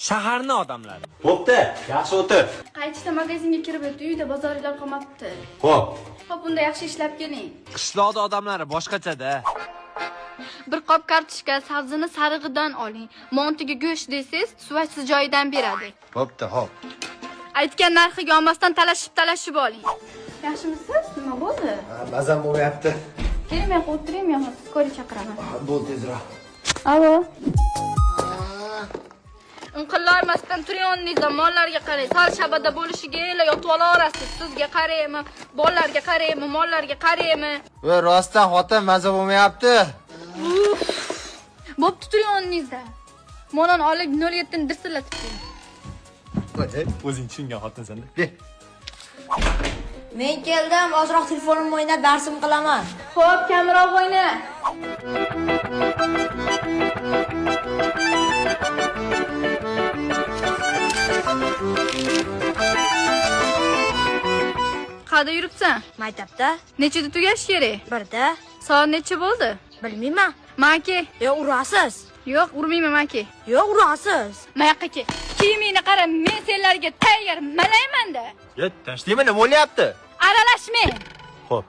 Shaharni odamlari. Bo'pti, yaxshi o'tir. Qaytishda magazinga kirib o'tdi, uyda bozorlar qolmabdi. Xo'p. Xo'p, unda yaxshi ishlab keling. Qishloqda odamlari boshqachada. Bir qop kartoshka, sabzini sarig'idan oling. Montiga go'sht desangiz, suvasiz joyidan beradi. Bo'pti, xo'p. Aytgan narxiga olmasdan talashib-talashib oling. Yaxshimisiz? Nima bo'ldi? Mazam bo'lmayapti. Keling, men o'tiring, men hozir скорый chaqiraman. Bo'l tezroq. Alo. Inqillolmasdan turing o'rningizdan, mollarga qarang. Sal shabada bo'lishiga ela yotib olaverasiz. Sizga qaraymi, bolalarga qaraymi, mollarga qaraymi? Va rostdan xotin maza bo'lmayapti. Bo'pti, turing o'rningizda. Molani olib 07 ni dirsillatib keling. O'zing tushungan xotinsan-da. Ber. Men keldim, ozroq telefonimni o'ynab darsim qilaman. Xo'p, kamroq o'yna. Qayerda yuribsan? Maktabda. Nechida tugash kerak? Birda. Soat necha bo'ldi? Bilmayman. Maki. Yo'q, urasiz. Yo'q, urmayman maki. Yo'q, urasiz. Mayoqqa kel. Kiyimingni qara, men senlarga tayyor malayman-da. Ya, tinchlikmi, nima bo'lyapti? Aralashmang. Xo'p.